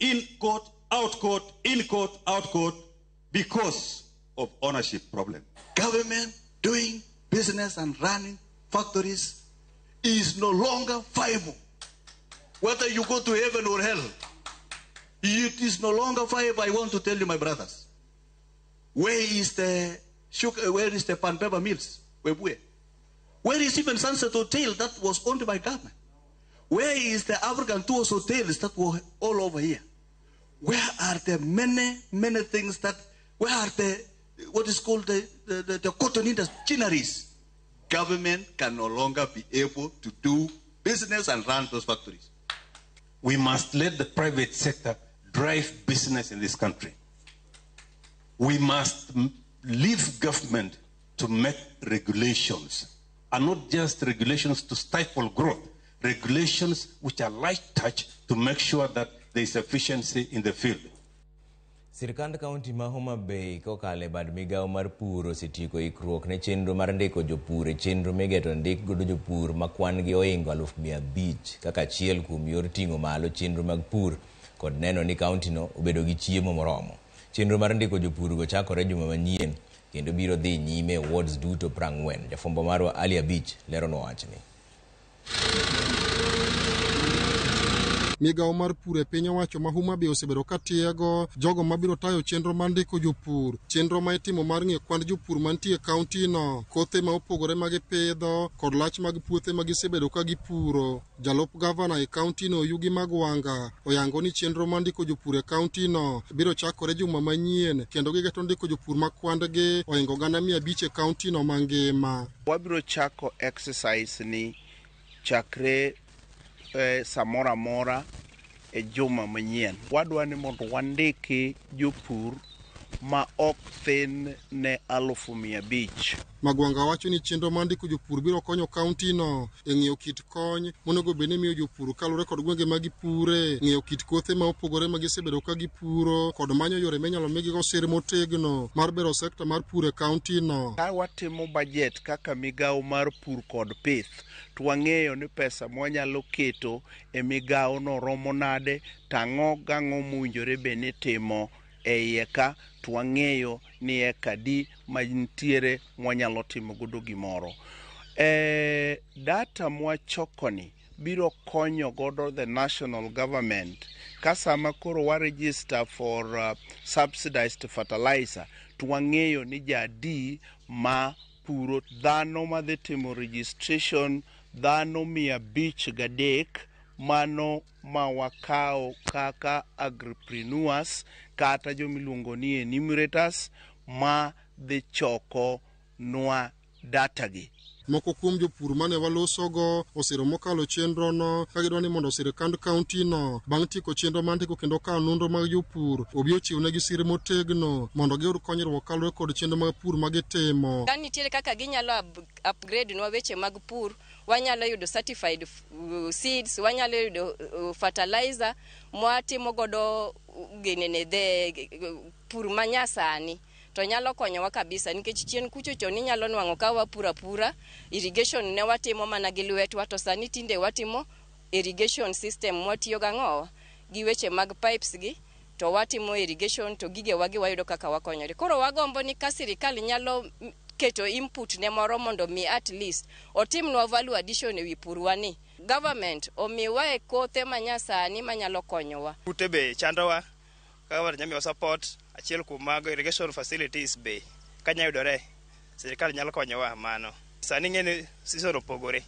in court, out court, in court, out court, because of ownership problem. Government doing business and running factories is no longer viable. Whether you go to heaven or hell, it is no longer viable. I want to tell you, my brothers. Where is the sugar, where is the pan paper mills? Webuye. Where is even Sunset Hotel that was owned by government? Where is the African Tours hotels that were all over here? Where are the many, many things that, where are the, what is called the cotton industry, ginneries? Government can no longer be able to do business and run those factories. We must let the private sector drive business in this country. We must leave government to make regulations, and not just regulations to stifle growth, regulations which are light touch to make sure that there is efficiency in the field. Sirkand kaunti ma Homa Bay kokalo e bad migawo mar pur osetieko ikruok ne chenro mar ndiko jopur e chenro migeto ndik godo jopur ma kwan gi ohingo 500,000 kaka achiel kuom yor ting'o malo chenro mag pur kod neno ni kaunti no obedo gi chiemo moromo. Chenro mar ndiko jopurgo chakore juma manyien kendo biro dhi nyime e wards duto 40. Jafwambo marwa Ali Abich leronwa wachni. Migawo mar pur e piny owacho ma Homa Bay osebedo ka tiego jogo mabiro tayo chenro mar ndiko jopur, chenro ma itimo mar ng'iyo kwand jopur mantie e kaunti no, kothe ma opogore ma gipidho kod lach mag puothe ma gisebedo ka gipuro. Jalup gavana e kaunti no Yugi Magwanga oyango ni chenro mar ndiko jopur e kaunti no biro chakore juma manyien kendo gigeto ndiko jopur ma kwandgi ohingo 500,000 e kaunti no mangima. Wabiro chako exercise ni chakre samoro amora e juma manyien. Wadwa ni mondo wandiki jopur ma ok thin ne 500,000. Magwanga wacho ni chenro mar ndiko jopur biro konyo kaunti no e ng'iyo kit kony monego bed ni miyo jopur kaluwore kod gwenge ma gipure, ng'iyo kit kothe ma opogore ma gisebedo ka gipuro kod manyo yore minyalo migigo sir motegno mar bero sekta mar pur e kaunti no. Ka watimo budget kaka migawo mar pur kod pith, to wang'eyo ni pesa mwanyalo keto e migawo no romo nade, tang'o gang'o mowinjore bed ni timo e iye ka, to wang'eyo ni eka adi mantiere mwanyalo timo godo gimoro. Data mwachokoni biro konyo godo the national government ka sama koro wa register for subsidized fertilizer, to wang'eyo ni jadi ma puro. Dhano madhi timo registration dhano 503 mano ma wakawo kaka agripreneurs kata jomiluongo ni enumerators ma dhi choko nwa data gi. Moko kuom jopur mane walosogo osiro mokalo chenro no ka gidwa ni mondo sirkand kaunti no bang' tieko chenro mar ndiko kendo kawo nonro mag jopur obi ochiwnegi sir motegno mondo giyud konyruok kaluwore kod chenro mag pur ma gitimo. Ka nitiere kaka ginyalo upgrade nwa weche mag pur, wanyalo yudo certified seeds, wanyalo yudo fertilizer mwatimo godo ginene the pur manyasani. To nyalo konyowa kabisa nikech chien kucho chon inyalo nwang'o ka wapuro apura, irrigation ne watimo mana gi lwetwa, to sani tinde watimo irrigation system mwatiyo gang'owa gi weche mag pipes gi, to watimo irrigation to gigewa gi wayudo kaka wakonyore. Koro wagombo ni ka sirikal nyalo keto input ne moro mondo mi at least otimnwa value addition ewi purwa ni. Government omiwa e kothe manyasani manyalo konyowa. Kute be chandowa, kaka nyamiwa support achiel kuom mago irrigation facilities be kanyayudore sirikal nyalo konyowa mano. Sani ng'eni season opogore,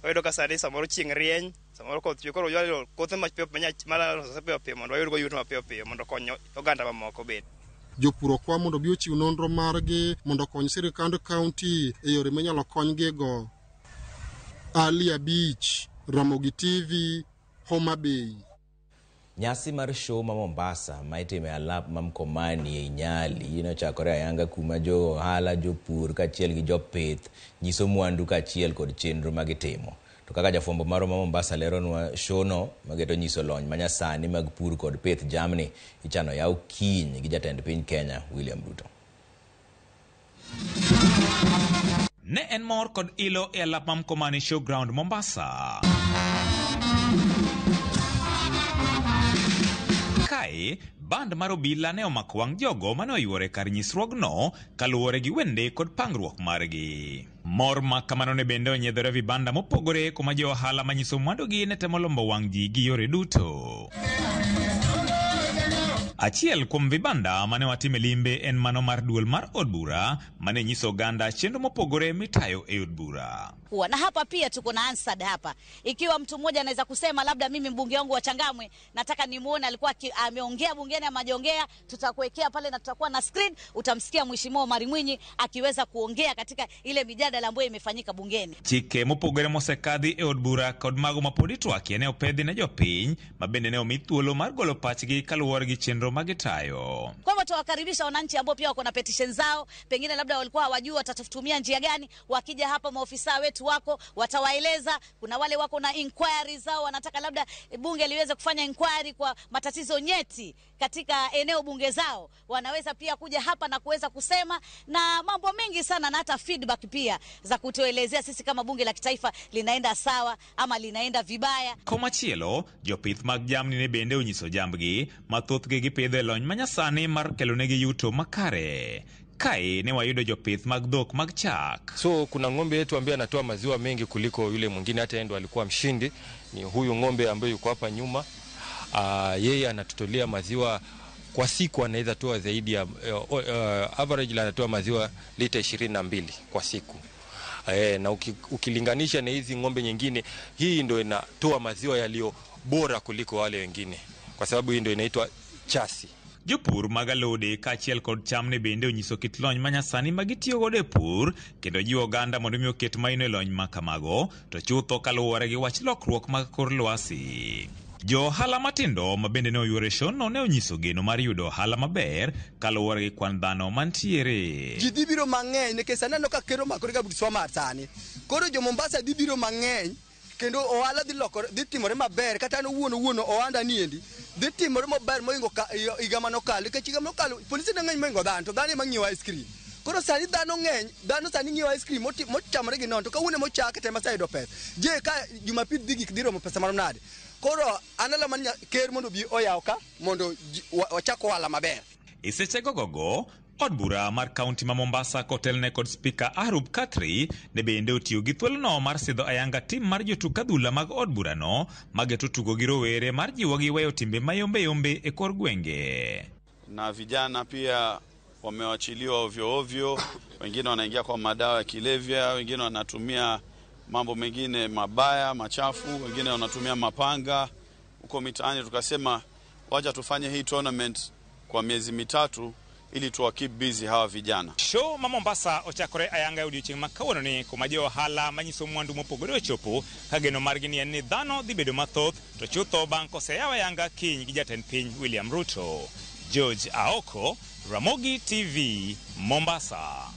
wayudo ka sani samoro chieng' rieny, samoro koth chwe, koro wayudo kothe malose piyo piyo mondo wayudgo yuto mapiyo piyo mondo okony oganda mamoko bende. Jopur okwa mondo obi ochiw nonro margi mondo okony sirikand kaunti e yore minyalo konygigo. Ali Abich, Ramogi TV, Homa Bay. Nyasi mar show ma Mombasa ma itime alap ma Mkomani e Nyali nochakore ayanga kuma jo ohala, jopur kaachiel gi jopith nyiso mwandu kaachiel kod chenro ma gitimo. To kaka jafwambo marwa ma Mombasa leronwa, show no mageto nyiso lony manyasani mag pur kod pith jamni ichano yaw kiny gi jatend piny Kenya William Ruto. Ne en mor kod ilo e alap ma Mkomani Showground Mombasa. Kae, band mar obila ne omako wang' jogo mane oyuore kar nyisruogno kaluwore gi wende kod pangruok margi. Mor ma kamano ne bende onyiedhore vibanda mopogore kuma jo ohala manyiso mwandugi ne temo lombo wang' ji gi yore duto. Achiel kuom vibanda mane watime limbe en mano mar duol mar od bura mane nyiso oganda chenro mopogore mitayo e od bura. Kuwa. Na hapa pia tuko na Hansard hapa. Ikiwa mtu mmoja anaweza kusema labda mimi mbunge wangu wa Changamwe nataka nimuone alikuwa ameongea bungeni ama hajaongea, tutakuwekea pale na tutakuwa na screen, utamsikia Mheshimiwa Omar Mwinyi akiweza kuongea katika ile mijadala ambayo imefanyika bungeni. Chike mopogore mosekadhi e od bura kod mago mapod itwakie ne opedhi ne jopiny ma bende ne omi thuolo mar golo pachgi kaluwore gi chenro magitayo. Kwa hivyo tuwakaribisha wananchi ambao pia wako na petition zao, pengine labda walikuwa hawajui watatumia njia gani, wakija hapa maofisa wetu wako watawaeleza. Kuna wale wako na inquiry zao, wanataka labda bunge liweze kufanya inquiry kwa matatizo nyeti katika eneo bunge zao, wanaweza pia kuja hapa na kuweza kusema na mambo mengi sana, na hata feedback pia za kutuelezea sisi kama bunge la kitaifa linaenda sawa ama linaenda vibaya. Komachielo, jopith mag jamni ne bende onyiso jambgi ma thothgi gipidho e lony manyasani mar kelonegi yuto makare. Kae ne wayudo jopith mag dhok mag chak. So kuna ng'ombe yetu ambaye anatoa maziwa mengi kuliko yule mwingine, hata yeye ndo alikuwa mshindi. Ni huyu ng'ombe ambaye yuko hapa nyuma. Yeye anatutolea maziwa kwa siku, anaweza toa zaidi ya average anatoa maziwa lita 22 kwa siku. Na ukilinganisha na hizi ng'ombe nyingine, hii ndo inatoa maziwa yaliyo bora kuliko wale wengine, kwa sababu hii ndo inaitwa chasi. Jopur mag alode kaachiel kod cham ne bende onyiso kit lony manyasani ma gitiyo godo e pur kendo jiwo oganda mondo mi oket maino e lony ma kamago, to chutho kaluwore gi wach lokruok mag kor lwasi. Jo ohala matindo ma bende ne oyuoro e shono ne onyiso geno mar yudo ohala maber kaluwore gi kwan dhano mantiere. Ji dhi biro mang'eny nikech aneno ka ker omakore ga Budswamar sani. Koro jo Mombasa dhi biro mang'eny kendo ohala dhi lokore, dhi timore maber. Kata an owuon ohanda niendi dhi timore maber moingo higa manokalo, nikech higa manokalo polisi ne ng'eny moingo dhano, to dhano ema ng'iewo ice cream. Koro sani dhano ng'eny, dhano sani ng'iewo ice cream mochamore gi nono, to kawuono emochake to ema aseyudo pesa. Je, ka Jumapil dhi gik dhi romo pesa marom nade? Koro an alamo ni ker mondo obi oyaw ka mondo wachak ohala maber. E sechego gogo, od bura mar kaunti ma Mombasa kotelne kod spika Arub Katri ne bende otiyo gi thuolono mar sidho ayanga tim mar jotuk adhula mag od burano mageto tugo gi rowere mar jiwogi weyo timbe mayombe yombe e kor gwenge. Na vijana pia wamewachiliwa ovyo ovyo, wengine wanaingia kwa madawa ya kilevya, wengine wanatumia mambo mengine mabaya machafu, wengine wanatumia mapanga huko mitaani. Tukasema wacha tufanye hii tournament kwa miezi 3 ili tuwa keep busy hawa vijana. Show ma Mombasa ochakore ayanga e odiochieng' ma kawuono ni kuma jo ohala manyiso mwandu mopogore ochopo ka geno margi ni en ni dhano dhi bedo mathoth to chutho bang' koseyaw ayanga kiny gi jatend piny William Ruto. George Aoko, Ramogi TV, Mombasa.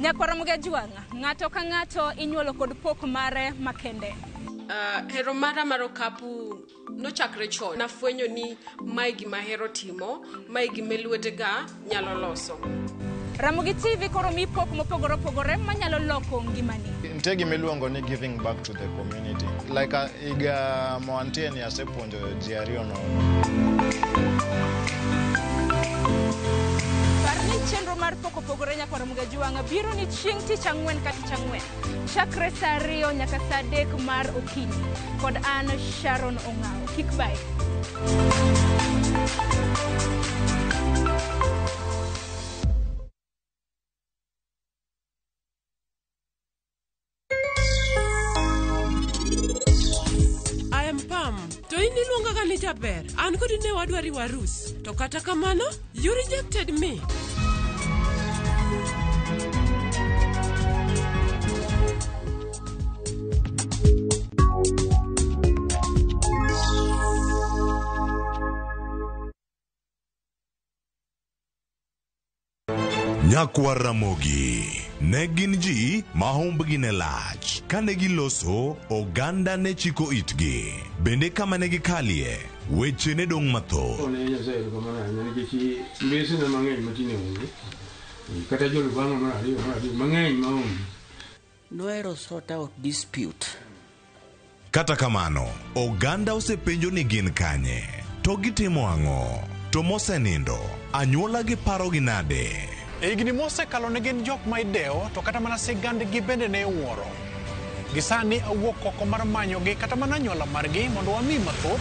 Nyakwara Mugajwang', ng'ato ka ng'ato inyuolo kod pok mare makende. Hero mara mar okapu nochakre chon. Nafwenyo ni mae gima ahero timo, mae gima lwetega nyalo loso. Ramogi TV koro mi pok mopogore opogore manyalo loko ngimani. Nitie gima iluongo ni giving back to the community. Like higa mawantie ni asepuonjo ji 2 nono. Par ni chenro mar pok opogore Nyakwara Mugajwang' biro ni chieng' tich ang'wen ka tich ang'wen. Chakre saa 2 nyaka saa 3 mar okinyi. Kod an Sharon Ong'awo. Kik bae. I am Pam. To in iluonga ga ni jaber. An kodi ne wadwari warus. To kata kamano, you rejected me. Nyakwar Ramogi ne gin ji ma humbgi ne lach. Kane giloso, oganda ne chiko itgi. Bende kama ne gikalie, weche ne dong' mathoth. Ne Nyasaye erokamano ahinya nikech mbesena mang'eny matinde onge. Kata jolubanga mar ariyo mar adek mang'eny maonge. Nohero sort out dispute. Kata kamano, oganda osepenjo ni gin kanye, to gitimo ang'o, to mosenindo, anyuola gi parogi nade? E higni mosekalo ne gin jok ma idewo to kata mana sigandgi bende ne iwuoro. Gi sani awuok oko mar manyogi kata mana anyuola margi mondo wami mathoth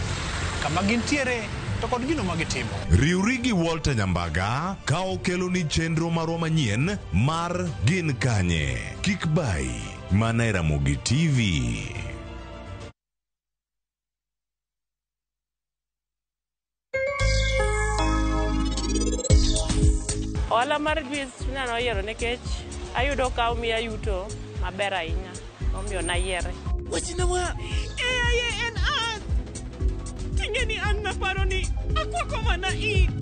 kama gintiere to kod gino ma gitimo. Riwri gi Walter Nyambaga ka okeloni chenro marwa manyien mar Gin Kanye, Kik Bayi, mana e Ramogi TV. Ohala mar juice chunya noyiero nikech ayudo ka omiya yuto maber ahinya omiyo nayiere. Wachna wa e aye en an. Ting'e ni an naparo ni akwako mana in.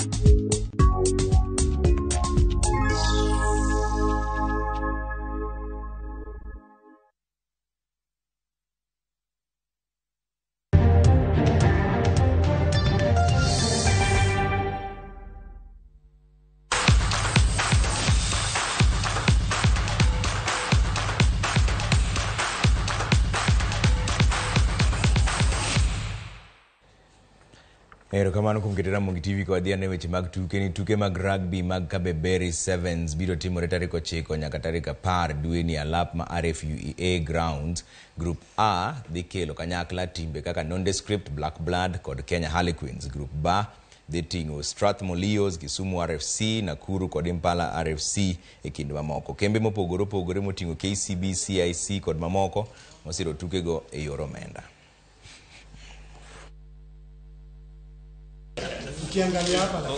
Erokamano kuom keto Ramogi TV ka wadhi ane weche mag tuke ni tuke mag rugby mag Kabeberi Sevens biro timore tarik 9 nyaka tarik 10 dweni alap ma RFUEA Grounds. Group A dhi kelo kanyakla timbe kaka Nondescript, Black Blood kod Kenya Harlequins. Group B dhi ting'o Strathmore Leos, Kisumu RFC, Nakuru kod Impala RFC e kind mamoko. Kembe mopogore opogore moting'o KCB, CIC kod mamoko mosiro tukego e yor omenda. Ukiangalia hapa la.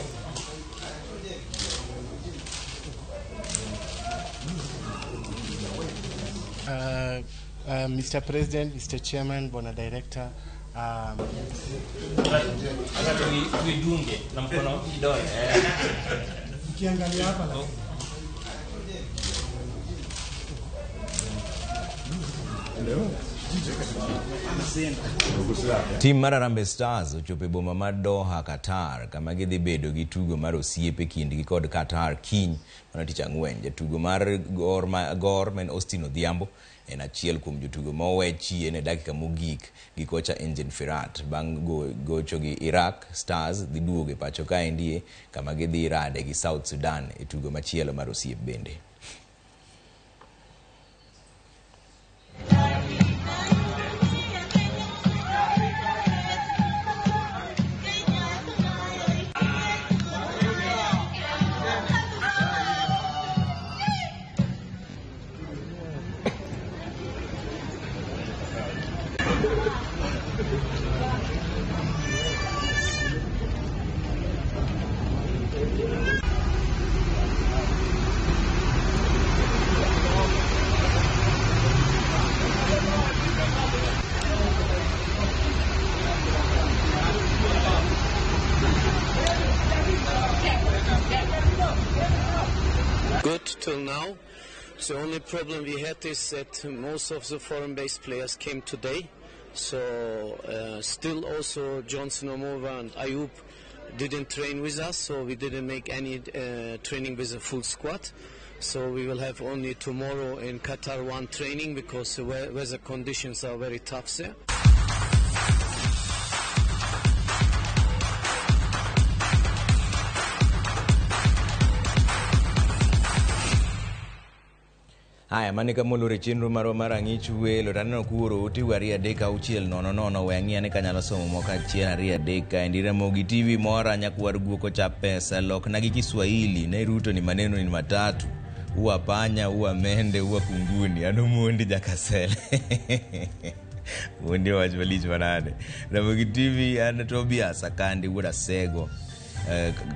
Mr. President, Mr. Chairman, Bwana Director, tuidunge na mkono kidole. Ukiangalia hapa la. Tim mar Harambee Stars ochopo e boma mar Doha, Qatar, kama gidhi bedo gi tugo mar osiep e kindgi kod Qatar kiny mana tich ang'wen. Jatugo mar Gor ma en Austin Odhiambo en achiel kuom jotugo ma owe chien e dakika mogik gi kocha Engin Firat. Bang' gocho gi Iraq, Stars dhi duogo e pacho kaendie kama gidhi rade gi South Sudan e tugo machielo mar osiep bende. Good till now. The only problem we had is that most of the foreign-based players came today. So still also Johnson Omova and Ayub didn't train with us, so we didn't make any training with a full squad. So we will have only tomorrow in Qatar one training because the weather conditions are very tough there. Haya, mane kamolore chenro marwa mar ang'ich welo to aneno kuoro ote 2 3 6 0 0 we ang'i ane kanyalo somo moko 1 2 3 kaendi. Ramogi TV mora nyakwar guok cha pesa lokna gi Kiswahili ne Ruto ni maneno ni matatu uwa panya uwa mende uwa kunguni ano mondi jakasele mondi wach malich manade. Ramogi TV an Tobias Akandi wuod Asego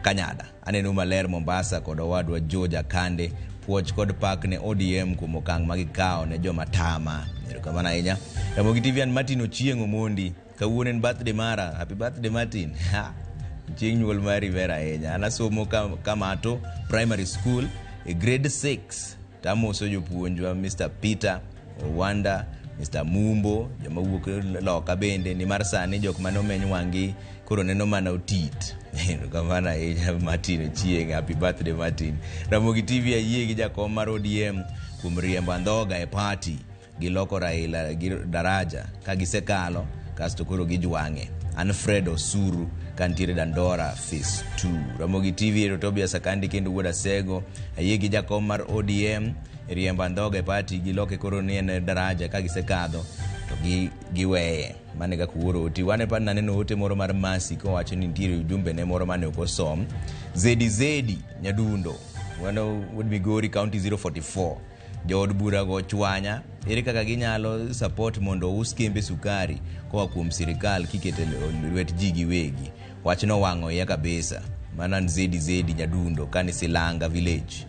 Kanyada aneno maler Mombasa kod owadwa George Akande. Puoch kod pak ne ODM kuom okang' ma gikawo ne joma tama. Erokamano ahinya. Ramogi TV an Martin Ochieng' Omondi. Kawuono en birthday mara. Happy birthday Martin. Chieng' nyuol mari ber ahinya. An asomo Kamato Primary School e grade 6. Tamoso jopuonjwa Mr. Peter Owanda Mr. Mumbo, joma wuok loka bende nimar sani jok mane omeny wang'gi koro neno mana otit. Erokamano ahinya Martin Ochieng', happy birthday Martin. Ramogi TV ayie gi jakom mar ODM kuom riembo andhoga e party giloko Raila gi daraja ka gisekalo kasto koro gijwang'e. An Fred Osuru kantiere Dandora Phase 2. Ramogi TV ero Tobias Akandi kendo wuod Asego ayie gi jakom mar ODM e riembo andhoga e party giloke koro ni en daraja ka gisekadho to giweye. Mano e kaka wuoro oti. Wan e par naneno ote moro mar Mercy kowacho ni nitiere ujumbe ne moro mane ok osom. Zedi Zedi Nyadundo mano wuod Migori County 044 jood bura go chwanya ere kaka ginyalo support mondo ous kembe sukari koa kuom sirikal kiketo e lwet ji giwegi. Wachno owang'o iya kabisa. Mano an Zedi Zedi Nyadundo kani Silanga Village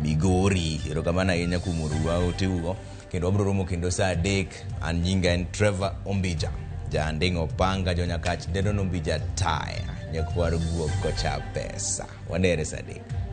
Migori. Erokamano ahinya kuom orowa oteugo. Kendo wabiro romo kendo saa 3. An nyinga en Trevor Ombija. Jaanding'o opanga jonyakach dendo nombija taya. Nyakwar guok kocha pesa. Wanere saa 3.